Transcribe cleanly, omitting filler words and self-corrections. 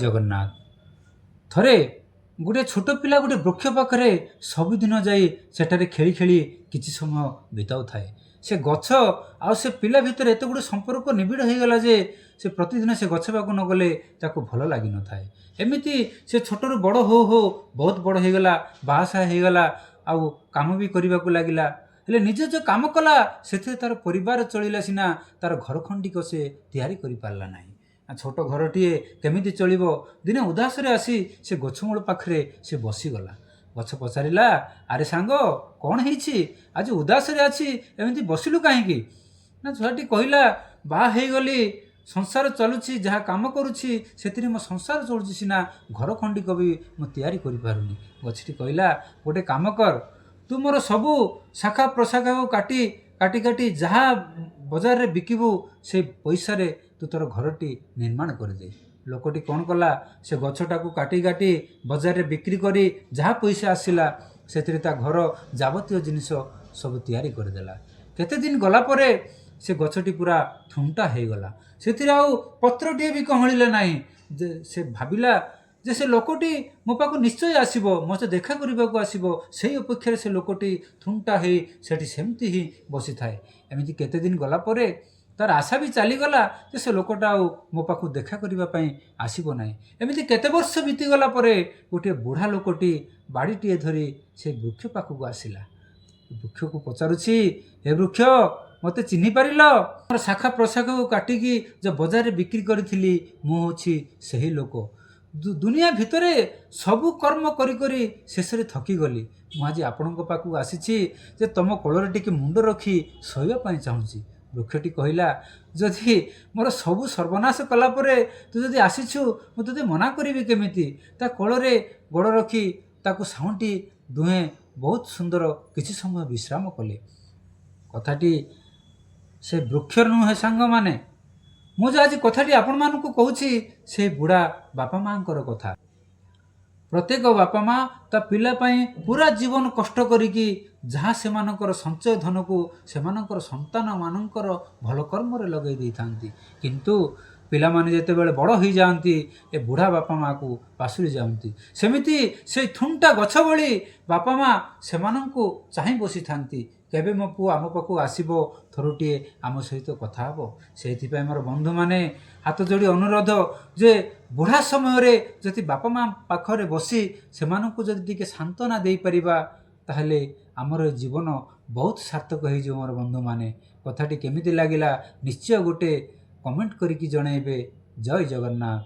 ଜଗନ୍ନାଥ। ଥରେ ଗୋଟେ ଛୋଟ ପିଲା ଗୋଟେ ବୃକ୍ଷ ପାଖରେ ସବୁଦିନ ଯାଇ ସେଠାରେ ଖେଳି ଖେଳି କିଛି ସମୟ ବିତାଉଥାଏ। ସେ ଗଛ ଆଉ ସେ ପିଲା ଭିତରେ ଏତେ ଗୁଡ଼ିଏ ସମ୍ପର୍କ ନିବିଡ଼ ହେଇଗଲା ଯେ ସେ ପ୍ରତିଦିନ ସେ ଗଛ ପାଖକୁ ନ ଗଲେ ତାକୁ ଭଲ ଲାଗିନଥାଏ। ଏମିତି ସେ ଛୋଟରୁ ବଡ଼ ହଉ ହଉ ବହୁତ ବଡ଼ ହେଇଗଲା, ବାହାସାହା ହେଇଗଲା ଆଉ କାମ ବି କରିବାକୁ ଲାଗିଲା। ହେଲେ ନିଜେ ଯେଉଁ କାମ କଲା, ସେଥିରେ ତାର ପରିବାର ଚଳିଲା ସିନା, ତାର ଘର ଖଣ୍ଡିକ ସେ ତିଆରି କରିପାରିଲା ନାହିଁ। ଆଉ ଛୋଟ ଘରଟିଏ କେମିତି ଚଳିବ? ଦିନେ ଉଦାସରେ ଆସି ସେ ଗଛ ମୂଳ ପାଖରେ ସେ ବସିଗଲା। ଗଛ ପଚାରିଲା, "ଆରେ ସାଙ୍ଗ, କ'ଣ ହେଇଛି? ଆଜି ଉଦାସରେ ଅଛି ଏମିତି ବସିଲୁ କାହିଁକି?" ନା, ଛୁଆଟି କହିଲା, "ବାହା ହେଇଗଲି, ସଂସାର ଚାଲୁଛି। ଯାହା କାମ କରୁଛି ସେଥିରେ ମୋ ସଂସାର ଚଳୁଛି ସିନା, ଘର ଖଣ୍ଡିକ ବି ମୁଁ ତିଆରି କରିପାରୁନି।" ଗଛଟି କହିଲା, "ଗୋଟେ କାମ କର, ତୁ ମୋର ସବୁ ଶାଖା ପ୍ରଶାଖାକୁ କାଟି କାଟି କାଟି ଯାହା ବଜାରରେ ବିକିବୁ, ସେ ପଇସାରେ ତୁ ତୋର ଘରଟି ନିର୍ମାଣ କରିଦେ।" ଲୋକଟି କ'ଣ କଲା? ସେ ଗଛଟାକୁ କାଟି କାଟି ବଜାରରେ ବିକ୍ରି କରି ଯାହା ପଇସା ଆସିଲା, ସେଥିରେ ତା ଘର ଯାବତୀୟ ଜିନିଷ ସବୁ ତିଆରି କରିଦେଲା। କେତେ ଦିନ ଗଲା ପରେ ସେ ଗଛଟି ପୁରା ଥୁଣ୍ଟା ହେଇଗଲା। ସେଥିରେ ଆଉ ପତ୍ରଟିଏ ବି କହଳିଲା ନାହିଁ। ଯେ ସେ ଭାବିଲା ଯେ ସେ ଲୋକଟି ମୋ ପାଖକୁ ନିଶ୍ଚୟ ଆସିବ, ମୋତେ ଦେଖା କରିବାକୁ ଆସିବ। ସେଇ ଅପେକ୍ଷାରେ ସେ ଲୋକଟି ଥୁଣ୍ଟା ହେଇ ସେଠି ସେମିତି ହିଁ ବସିଥାଏ। ଏମିତି କେତେ ଦିନ ଗଲା ପରେ ତାର ଆଶା ବି ଚାଲିଗଲା ଯେ ସେ ଲୋକଟା ଆଉ ମୋ ପାଖକୁ ଦେଖା କରିବା ପାଇଁ ଆସିବ ନାହିଁ। ଏମିତି କେତେ ବର୍ଷ ବିତିଗଲା ପରେ ଗୋଟିଏ ବୁଢ଼ା ଲୋକଟି ବାଡ଼ିଟିଏ ଧରି ସେ ବୃକ୍ଷ ପାଖକୁ ଆସିଲା। ବୃକ୍ଷକୁ ପଚାରୁଛି, "ହେ ବୃକ୍ଷ, ମୋତେ ଚିହ୍ନି ପାରିଲ? ମୋର ଶାଖା ପ୍ରଶାଖାକୁ କାଟିକି ଯେଉଁ ବଜାରରେ ବିକ୍ରି କରିଥିଲି, ମୁଁ ହେଉଛି ସେହି ଲୋକ। ଦୁନିଆ ଭିତରେ ସବୁ କର୍ମ କରି କରି ଶେଷରେ ଥକିଗଲି। ମୁଁ ଆଜି ଆପଣଙ୍କ ପାଖକୁ ଆସିଛି ଯେ ତମ କୋଳରେ ଟିକେ ମୁଣ୍ଡ ରଖି ଶୋଇବା ପାଇଁ ଚାହୁଁଛି।" ବୃକ୍ଷଟି କହିଲା, "ଯଦି ମୋର ସବୁ ସର୍ବନାଶ କଲା ପରେ ତୁ ଯଦି ଆସିଛୁ, ମୁଁ ତୋତେ ମନା କରିବି କେମିତି?" ତା କୋଳରେ ଗୋଡ଼ ରଖି ତାକୁ ସାଉଁଟି ଦୁହେଁ ବହୁତ ସୁନ୍ଦର କିଛି ସମୟ ବିଶ୍ରାମ କଲେ। କଥାଟି ସେ ବୃକ୍ଷର ନୁହେଁ ସାଙ୍ଗମାନେ, ମୁଁ ଯେଉଁ ଆଜି କଥାଟି ଆପଣମାନଙ୍କୁ କହୁଛି, ସେ ବୁଢ଼ା ବାପା ମାଆଙ୍କର କଥା। ପ୍ରତ୍ୟେକ ବାପା ମା ତା ପିଲା ପାଇଁ ପୁରା ଜୀବନ କଷ୍ଟ କରିକି ଯାହା ସେମାନଙ୍କର ସଞ୍ଚୟ ଧନକୁ ସେମାନଙ୍କର ସନ୍ତାନମାନଙ୍କର ଭଲ କର୍ମରେ ଲଗାଇ ଦେଇଥାନ୍ତି। କିନ୍ତୁ ପିଲାମାନେ ଯେତେବେଳେ ବଡ଼ ହୋଇଯାଆନ୍ତି, ଏ ବୁଢ଼ା ବାପା ମାଆକୁ ପାଶୋରି ଯାଆନ୍ତି। ସେମିତି ସେଇ ଥୁଣ୍ଟା ଗଛ ଭଳି ବାପା ମା ସେମାନଙ୍କୁ ଚାହିଁ ବସିଥାନ୍ତି, କେବେ ମୋ ପୁଅ ଆମ ପାଖକୁ ଆସିବ, ଥରୁଟିଏ ଆମ ସହିତ କଥା ହେବ। ସେଇଥିପାଇଁ ମୋର ବନ୍ଧୁମାନେ, ହାତ ଯୋଡ଼ି ଅନୁରୋଧ ଯେ ବୁଢ଼ା ସମୟରେ ଯଦି ବାପା ମା ପାଖରେ ବସି ସେମାନଙ୍କୁ ଯଦି ଟିକେ ସାନ୍ତ୍ୱନା ଦେଇପାରିବା, ତାହେଲେ ଆମର ଜୀବନ ବହୁତ ସାର୍ଥକ ହେଇଯିବ। ମୋର ବନ୍ଧୁମାନେ, କଥାଟି କେମିତି ଲାଗିଲା ନିଶ୍ଚୟ ଗୋଟେ କମେଣ୍ଟ କରିକି ଜଣାଇବେ। ଜୟ ଜଗନ୍ନାଥ।